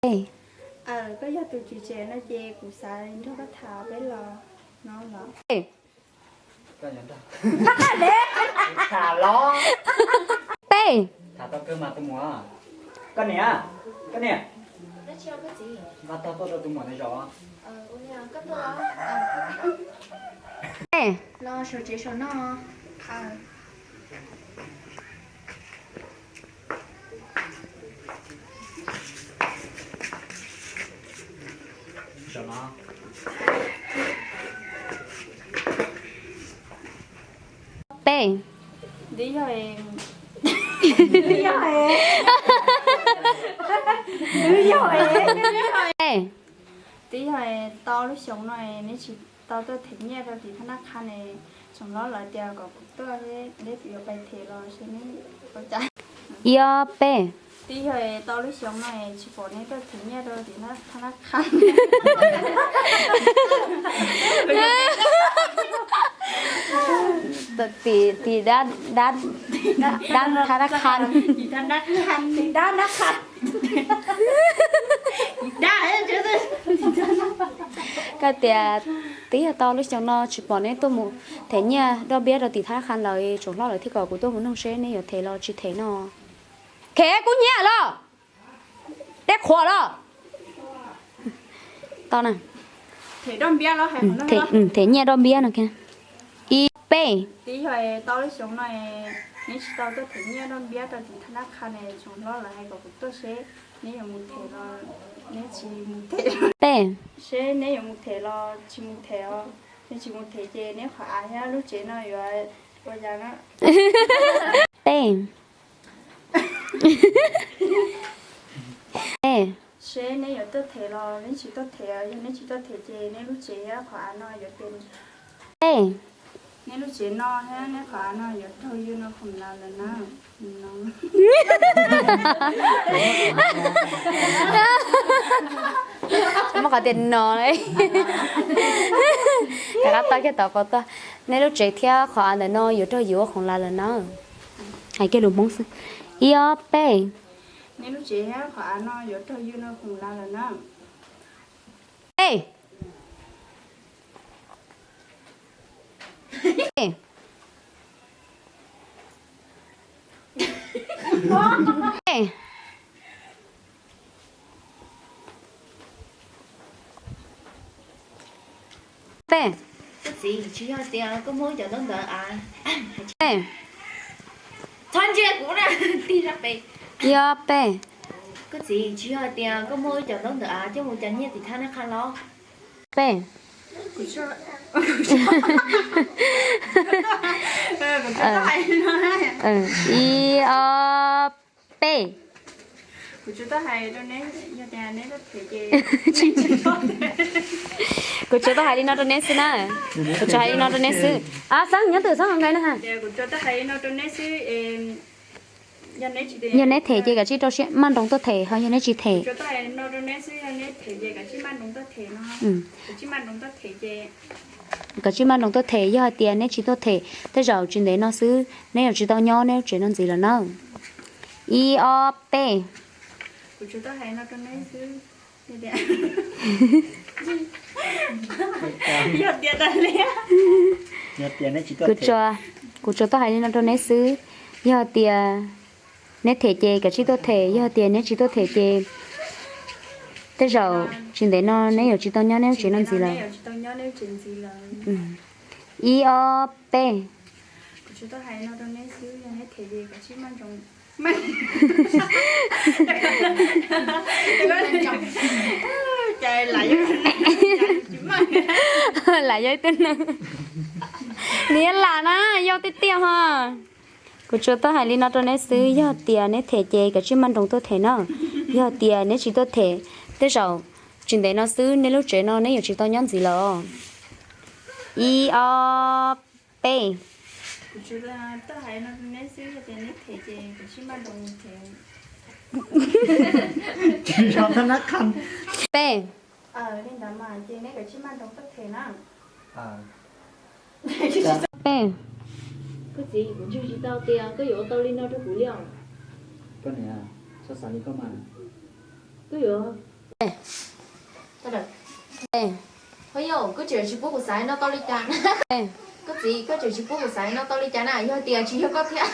Peb. Koj yog tus tswv tsev no ces kuv xav nrog koj tham peb los no los. Peb. Tham los. Peb. Tham tau kawg mas tus muam. Koj niam, koj niam, npaj tog tuaj rau tus muam no zaum. Peb. Peb. Peb. Twb yog tau lub xyoo no neb tsis tau tuaj them nyiaj rau tim thab nab qha ne, tsoom hlob lawv tias kom kuv tuaj, neb yuav pais them los seb neb ua cas. Ib ob peb. Twb yog tau lub xyoo no tsis pom neb tuaj them nyiaj rau tim thab nab qha. Tim, tim dab, dab, dab thab nab qha. Koj tias twb yog tau lub xyoo no tsis pom neb tuaj mus them nyiaj doj npiab rau tim thab nab qha lawm, tsoom hlob lawv thiaj kom kuv tuaj mus noog seb neb yuav them los tsis them no. Them kub hnyiab los, dej qhuav los. Tau na. Them nyiaj doj npiab no. Ib peb. Twb yog tau lub xyoo no neb tsis tau tuaj them nyiaj doj npiab rau tim thab nab qha ne, tsoom hlob lawv hais kom kuv tuaj seb neb yuav mus them los neb tsis mus them. Peb. Seb neb yuav mus them los tsis mus them os. Neb tsis mus them ces neb qhov av thiab lub tsev no yuav ua cas na. Peb. Peb. Seb neb yuav tuaj them los neb tsis tuaj them, yog neb tsis tuaj them ces neb lub tsev thiab qhov av no yuav pem. Peb. Neb lub tsev no thiab neb qhov av no yuav raug yus no khoom lav lawm na. Muab qhov tias no, rov qab tau kiag tau pom tuaj. Neb lub tsev thiab qhov av ntawm no yuav raug yus ua khoom lav lawm na. Hais kiag lus Hmoob xwb. Ib ob peb. Neb lub tsev thiab qhov av no yuav raug yus no khoom lav lawm na. Peb. Peb. Koj txiv, tsis yog tias koj muab cov ntaub ntawv av, txhob ntsia kuv na, tig rau pem. Ib ob peb. Koj txiv, tsis yog tias koj muab cov ntaub ntawv av coj mus cov nyiaj tim thab nab qha los? Peb. Ib ob peb. Kuv tsuas tuaj hais li no rau neb xwb na. Kuv tsuas hais li no rau neb xwb. Xeeb, nyob twg Xeeb nqa na ha. Yog neb them ces kav tsij rau siab maj nroos tuaj them, ho yog neb tsis them, kav tsij maj nroos tuaj them. Yog hais tias neb tsis tuaj them, tej zaum tsis ntev no xwb neb yuav tsis tau nyob neb lub tsev no ntxiv lawm na. Ib ob peb. Kuv tsuas, kuv tsuas tuaj hais li no rau neb xwb. Yog tias neb them ces kav tsij tuaj them, yog tias neb tsis tuaj them ces tej zaum tsis ntev no neb yuav tsis tau nyob neb lub tsev no ntxiv lawm. Ib ob peb. Lam yog ib tug neeg, nws yog lam na, yog tiag tiag ho. Kuv tsuas tuaj hais li no rau neb xwb, yog tias neb them ces kav tsij maj nroos tuaj them na. Yog tias neb tsis tuaj them, tej zaum tsis ntev no xwb neb lub tsev no neb yuav tsis tau nyob ntxiv lawm. Ib ob peb. Peb. Peb. Koj txiv, kuv ntseeg tsis tau tias koj yuav ua tau li no rau kuv li os. Koj niam, txhob xav li koj mas. Koj yuav Koj tseem tsis pub kuv xaiv noj tau li cas? Koj txiv, koj tseem tsis pub kuv xaiv noj tau li cas na, yog tias tsis yog koj thiab.